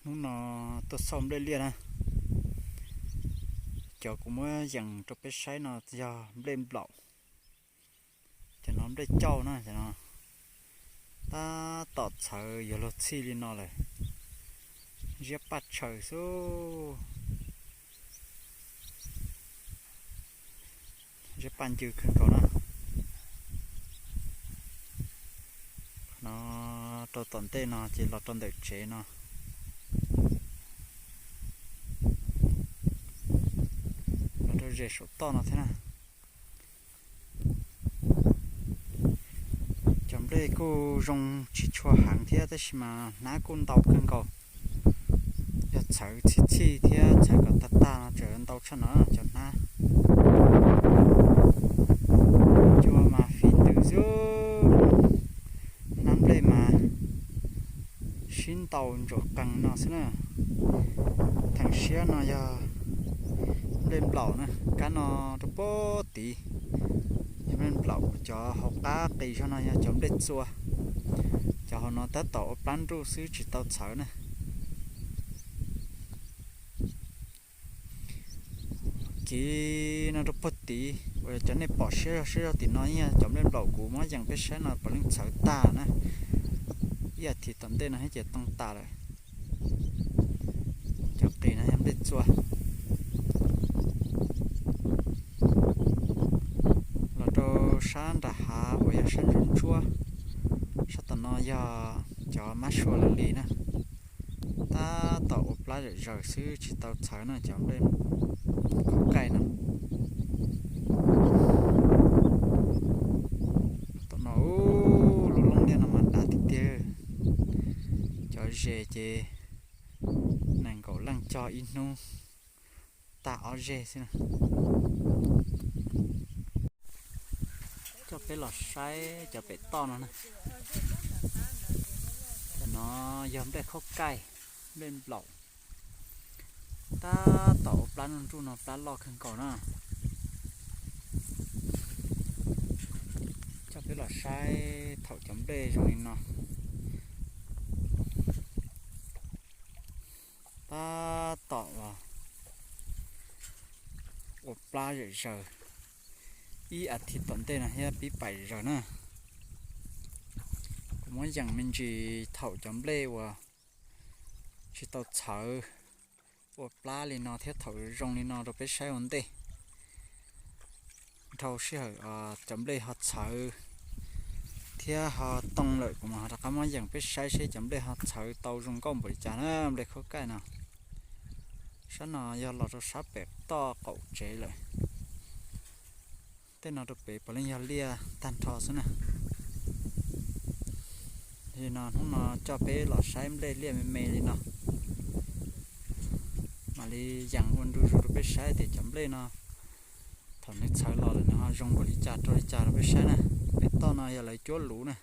Hnub no tuaj xauj nplej liaj na. Cov kuv muab yees rau peb saib no yog nplej nplaum. Cov no nplej cauj na, cov no tab tom txhawv yuav luag txhij li no lawm. Ziab paj tshaws xwb. Ziab paj ncw kawg nkaus na. No rau tom ntej no ces los rau ntawm tsev no, los rau ze saum toj no thiab na. Cov nplej kuj zoo tsis tshua heev thiab tab sis mas hnab kuj ntau kawg nkaus. Yog txhawv txhij txhij thiab txhawv kom tag tag no tseem ntau tshaj no cov hnab. Cua mas fiv ntws xwb. Hnab nplej mas sib ntaus ntsuam qees no xwb na. Theem siab no yog nplej nplaum na, kab no rau puag tid yog nplej nplaum. Cov hauv qab qis zog no yog cov nplej txua. Cov hauv no tab tom ua plab nruj xwb tsis tau txhawv na. Kiv no rau puag tid uas cov nej pom siab zog siab zog tim no yog cov nplej nplaum kuv muab yees peb saib no puav leej txhawv tag na. Ib as thiv tom ntej no thiab ces too tas lawm. Cov qis no yog nplej txua. Los rau sab nram hav uas yog sab ntsuab ntsuab, sab tom no yog cov mab sua lawv li na. Tab tom ua plab zom zaws xwb tsis tau txhawv na cov nplej khaub kaij no. Tom no lub loob liaj no mas dav tiag tiag. Cov zes ces nees nkaum leej cog ib hnub tag ob zeg xwb na. Coj peb los saib cov pem toj no na. Cov no yog nplej khaub kaij, nplej nplaum. Tab tom ua plab nruj nruj no, plab loj kawg nkaus na. Coj peb los saib thaum cov nplej zoo li no. Tab tom los ua plab zom zaws. Ib as thiv tom ntej no thiab pib paim zom zaws na. Kuv muab yees me ntsis thaum cov nplej uas tsis tau txhawv ua plab li no thiab thaum zoo li no rau peb saib ua ntej. Dhau sij hawm cov nplej ho txhawv thiab ho too lawm kuv mam ho rov qab muab yees peb saib seb cov nplej ho txhawv tau zoo nkauj npaum li cas na, nplej khaub kaij no. Sab no yog los rau sab pem toj qaum tsev lawm. Tej no rau pem puav leej yog liaj tag nrho xwb na. Li no hnub no coj peb los saib nplej liaj me me li no, mam li yees ua ntu zus rau peb saib tias cov nplej no thaum nws txhawv los lawm nws ho zoo npaum li cas rau li cas rau peb saib na. Pem toj no yog lawv cuab luv na.